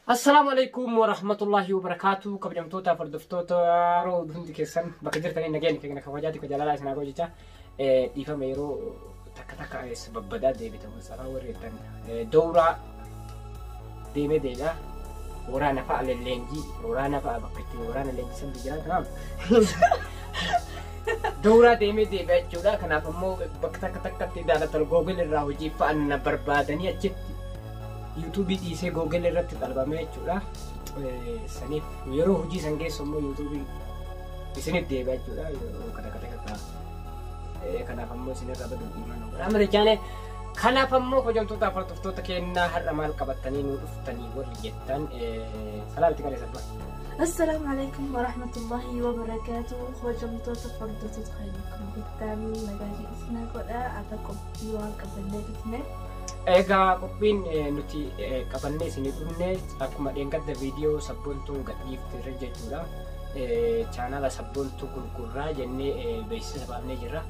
Assalaamu alaikum warahmatullahi wabarakaatu. Kabajamtoota hordoftoota yeroo hundi keessan bakka jirtanii nageenya keenya kabajaati ka jaalalaa isin haa jecha. Dhiifama, yeroo takka takka eessa babbadaa deebita Mustafaa warri jettan, dowraa deemee deebi'a. Waraana fa'a leenjii, waraana fa'a bakka itti waraana leenjisan jira, tamaam. Dowraa deemee deebi'a jechuudha. Kanaaf ammoo bakka takka takkatti daalatal Google irraa hojii fa'a na barbaadanii achitti YouTubeii dhiisee Google irratti xalbamee jechuudha. Saniif yeroo hojii san geessu immoo YouTubeii isinitti deebi'a jechuudha. Yeroo kata kata kata. Kanaaf ammoo isinirraa baduu dhiimaa nu godha. Amma jechaane kanaaf ammoo hojjamtoota hordoftoota kennaa har'a maal qabattanii nu dhuftanii warri jettan, salaamti qalee sabba. السلام عليكم ورحمة الله وبركاته. Hojjamtoota hordoftoota keenya bittaanii magaalii isinaa godha. Akka qophii waan qabannee dhufne. Egaa qophiin nuti qabannee isinii dhufne akkuma dheengadda viidiyoo Sabboontuun gadhiifte irra jechuudha. Chaanala Sabboontuu gurgurraa jennee beeksisa baafnee jirra.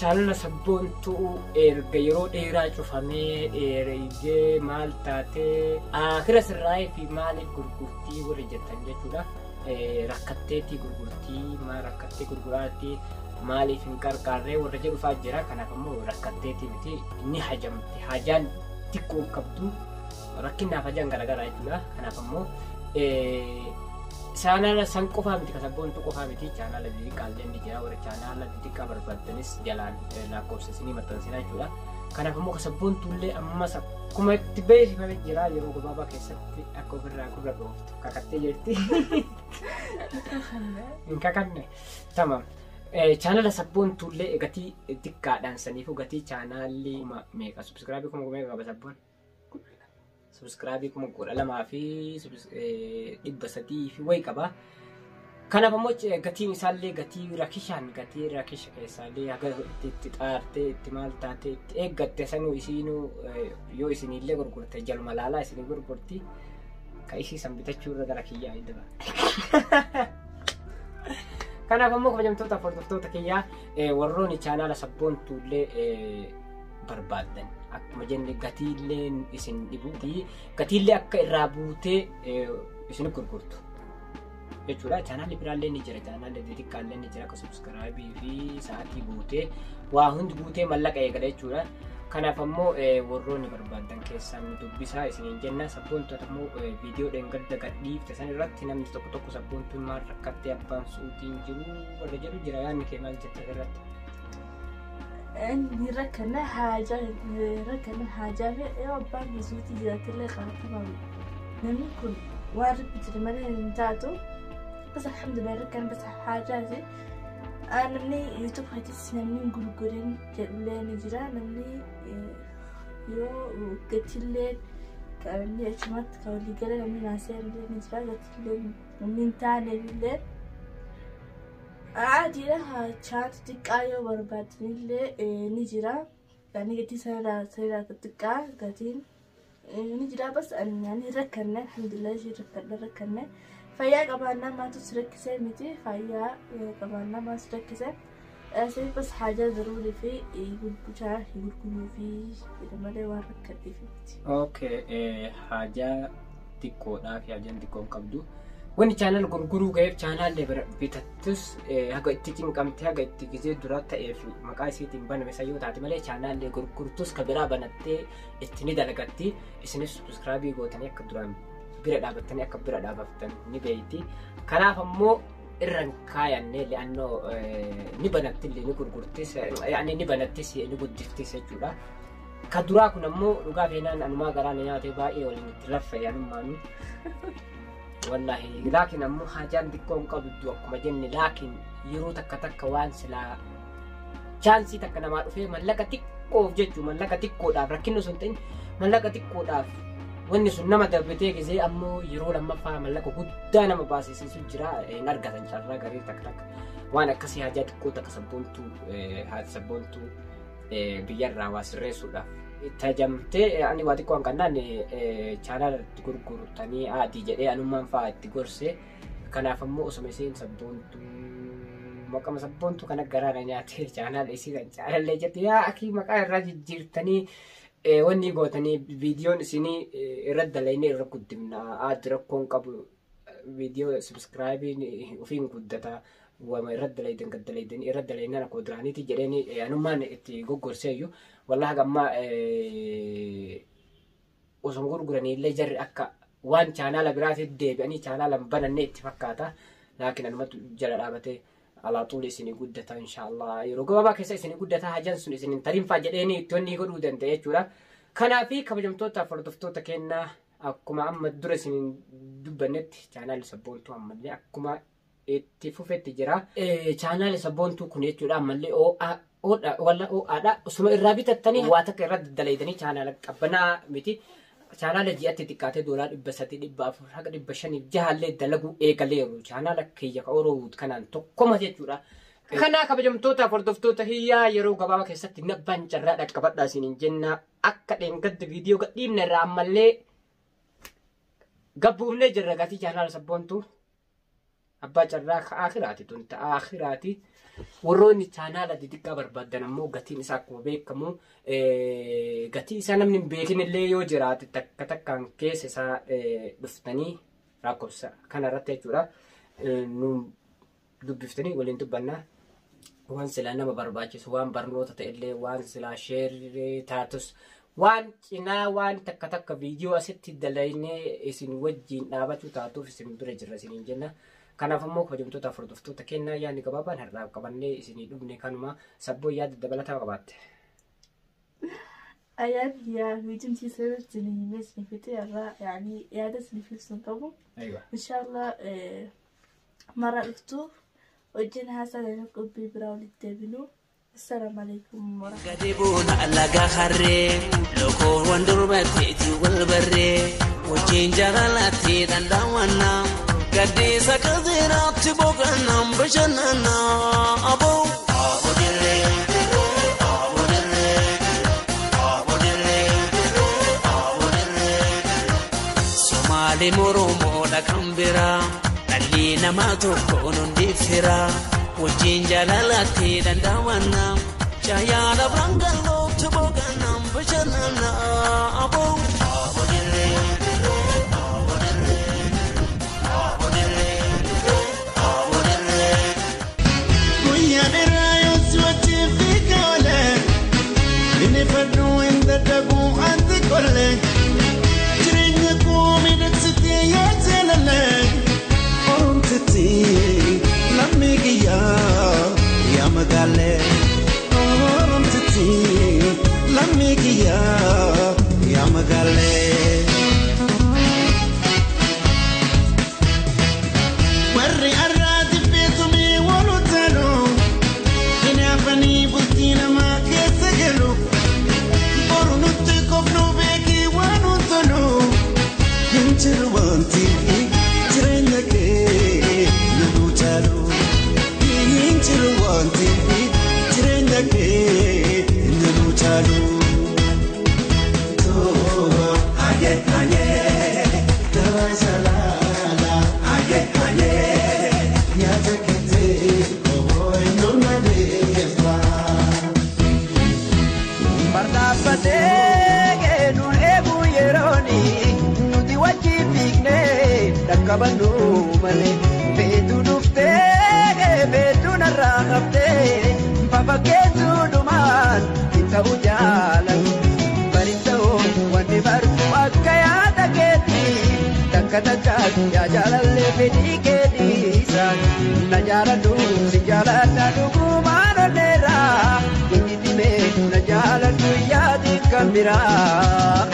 Chaanala Sabboontuu erga yeroo dheeraa cufamee dheeree maal taatee akira sirraa'ee fi maaliif gurgurtii warri jettan jechuudha. Rakkatteetii gurgurtii, maal rakkattee gurguraatti, maaliif hin qarqaarree warra jedhu fa'aa jira. Kanaaf ammoo rakkatteetii miti, inni hajamte, hajaan xiqqoo qabdu, rakkinaaf hajaan garaagaraa jechuudha. Kanaaf ammoo chaanala san qofaa miti, ka Sabboontuu qofaa miti, chaanala xixiqqaallee ni jira. Warra chaanala xixiqqaa barbaaddanis jalaan lakkoofsa isinii maxxansinaa jechuudha. Kanaaf ammoo ka Sabboontuullee ammas akkuma itti beeksifamee jira, yeroo gabaabaa keessatti akka ofirraa gurra dhooftu kakattee jirti. Hin kakanne. Tamam. Chaanala Sabboontuullee gatii xiqqaadhaan, saniifuu gatii chaanaalli meeqa, subscribeii kuma meeqa qaba Sabboon? Subscribeii 12,300 fi wayi qaba. Kanaaf ammoo gatiin isaallee gatii rakishaan, gatii rakisha keessaallee haga itti xaartee itti maal taatee itti eeggatte sanuu isiinuu yoo isinillee gurgurte jaluma laalaa isinii gurgurti. Ka isii san bitachuu irra gara kiyyaa hidda. Kanaaf ammoo kabajamtoota hordoftoota kiyyaa, warroonni chaanaala Sabboontuullee barbaaddan, akkuma jenne gatiillee isin dhibu, gatiillee akka irraa buutee isin gurgurtu jechuudha. Chaanaalli biraallee ni jira. Chaanaalli xixiqqaallee ni jira. Akka subscribeii fi sa'aatii guutee waa hundi guutee mallaqa eegala jechuudha. Kanaaf ammoo warroonni barbaadan keessaan nu dubbisaa isiniin jenna. Sabboontota ammoo viidiyoo dheengadda gadhiifte san irratti namni tokko tokko Sabboontuun maal rakkattee, abbaan suutiin jiru warra jedhu jira. Yaadni kee maal jetta irratti? Inni rakkana haajaa, rakkana haajaa fi yoo abbaan suutii jiraatillee qabatamaa namni kun waan rabbi jira malee hin taatu. Bas alhamdulillah, rakkana bas haajaati. Namni YouTube keessatti namni hin gurgurin jedhullee ni jira. Namni yoo gatillee namni achumatti kan walii gala namni naasee illee ni jira. Gatillee namni hin taaneef illee adiidha. Chaantu xiqqaa yoo barbaadanillee ni jira. Yani gatii sanarraa xiqqaa gatiin ni jira. Bas ani rakkanne, alhamdulillah, ishee rakkadhe rakkanne. Fayyaa qabaannaa maatu si rakkisee miti, fayyaa qabaannaa maatu si rakkisee. Saniif bas haajaa daruurii fi gurguraa gurguruu fi jedha malee waan rakkadheef miti. Okay, haajaa xiqqoodhaa fi haajaan xiqqoon qabdu. Wanni chaanal gurguruu ga'eef chaanaallee bira bitattus haga itti cinqamte, haga itti gizee dura ta'ee fi maqaa isiitiin baname isa yoo taate malee, chaanaallee gurgurtus ka biraa banattee itti ni dalagatti. Isinis subscribeii gootanii akka duraan bira dhaabattanii akka bira dhaabattan ni beeyti. Kanaaf ammoo irra hin kaayannee, li'annoo ni banattillee ni gurgurtis, yaani ni banattis ni guddiftis jechuudha. Ka duraa kun ammoo dhugaa feenaan anumaa garaa na nyaatee baay'ee waliin itti laffa'e anummaanu. Wallaahi, laakiin ammoo haajaan xiqqoo hin qabdu akkuma jenne, laakiin yeroo takka takka waan silaa chanceii takka namaa dhufee mallaqa xiqqoof jechuu, mallaqa xiqqoodhaaf, rakkinni osoo hin ta'in mallaqa xiqqoodhaaf wanni sun nama darbitee gisee ammoo yeroo lammaffaa mallaqa guddaa nama baasisiisu jira, hin argatan carraa garii takka takka waan akkasii. Haajaa xiqqoo takka Sabboontuu, haati Sabboontuu biyyarraa waa sirreessuudhaaf itti hajamtee, ani waa xiqqoo hanqannaan chaanaala itti gurgurtanii aadii jedhee anummaan fa'aa itti gorse. Kanaaf ammoo osuma isheen Sabboontuu maqama Sabboontuu kana garaa na nyaatee chaanaala isii kan chaanallee jette yaa akii maqaa irraa jijjiirtanii Wanni gootanii viidiyoon isinii irra dalaynee irra guddifna aaddi rakkoon qabu viidiyoo subscribe ofiin guddata wama irra dalaydan gaddalaydan irra dalaynaan akkuma duraaniiti jedheeni anummaan itti goggorseeyyu wallahi gammaa osoo gurguranii illee jarri akka waan chaanaala biraatti deebi'anii chaanaala hin bananne itti fakkaata laakiin anumatu jala dhaabatee alaa xuuli isinii guddata inshaallah yeroo gabaabaa keessa isinii guddata hajaan sun isin hin tarinfaa jedheeni itti wanni godhuu danda'e jechuudha. Kanaafi kabajamtoota hordoftoota kennaa akkuma amma dura isin dubbannetti chaanaalli sabboontuu ammallee akkuma itti fufetti jira. Chaanaalli sabboontuu kun jechuudha ammallee walla oo'aadha. Osuma irraa bitattanii waa takka irra daddalaydanii chaanaala qabbanaa miti. Chaanaala ji'atti xiqqaatee $300 400 haga 500 600 dalaguu eegaleeru. Chaanaala kiyya ka Orowood kanaan tokkoma jechuudha. Kanaa kabajamtoota hordoftoota hiyyaa yeroo gabaabaa keessatti nabbaan carraa dhaqqabadhaa isiniin jenna. Akka dheengadda viidiyoo gadhiifne irraa ammallee gabbuufnee jirra gatii chaanaala sabboontuu. Abbaa carraa ka akhiraati tun ta akhiraati. Warroonni chaanaala xixiqqaa barbaadan ammoo gatiin isaa akkuma beekamu gatii isaa namni hin beekin illee yoo jiraate takka takkaan keessa isaa dhuftanii lakkoofsa kanarratti jechuudha. Nu dubbiftanii waliin dubbannaa. Waan silaa nama barbaachisu waan barnoota ta'ellee waan silaa sheerree taatus waan cinaa waan takka takka viidiyoo asitti dalaynee isin wajjin dhaabachuu taatuuf isin bira jirra isiniin jenna. Kanaaf immoo kabajamtoota hordoftoota kennaa yaadni gabaabaan har'aaf qabannee isinii dhufne kanuma sabboo yaada dabalataa qabaatte. Ayaan yaa viidiyoo sirriitti ni himee fixee irraa yaani yaada isin filsun qabu. Inshallah mara dhuftu wajjin haasaa qophii biraa walitti deebinu. Assalaamu alaikum warahmatullahi. Gadi buuna laga harree lokoowwan durbatti wal barree wajjin jaalalaatti dhandhaawannaa. Gaddiisa kazeeraatti boqonnaan bashannanaa aboo. Aboo dirree aboo dirree aboo dirree aboo dirree. Somaalee Oromoodha kan biraa dhalli namaa tokko hundi firaa wajjin jaalalaatti dhandhaawannaa caayaa brangalootti boqonnaan bashannanaa aboo. Aboo dirree. Jireenya koo miidhagsitee yaa jaalallee Oromtitti lammii kiyyaa yaa magaalee Oromtitti lammii kiyyaa yaa magaalee. Warri arraati beekumee walutaalu hinaafanii bultii namaa keessa galu. Boru nutti kofnu beekii waan tolu hin jiru wanti jireenya kee nu caalu. Hin jiru wanti jireenya kee nu caalu. Haye haye dara jalala haye haye nyaata kete oboo nuna deefa. Bartaaffatee nu eegu yerooni nuti wajjin fiignee dhaqqabannu malee feetu dhuftee feetu narraa haftee fafakkeessu dhumaan hin ta'u jaalatu bari ta'u wanni bartu akka yaada keetii takka takkaas yaa jaalallee fedhii keetiisaan na jaaladhu si jaaladha dhugumaan onneerraa inni dhimee na jaaladhu yaadi kan biraa.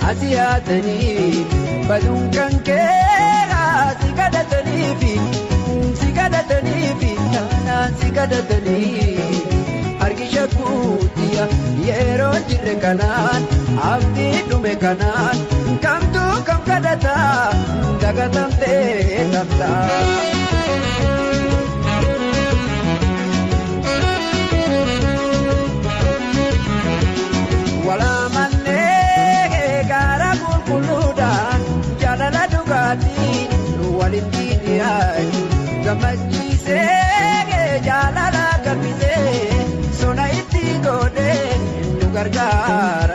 Asiyaatanii baduun kan keeraa si kadhataniifi si kadhataniifi taanaan si kadhatanii harki shakkuutiya yeroo jirre kanaan abdii dhume kanaan kamtu kam kadhataa dagatamtee tabtaa. Walamannee gaara qulqulluudhaan jaalala dhugaatiin walitti dhiyaatu gammachiisee jaalala gabbisee sona itti godhee nu gargaara.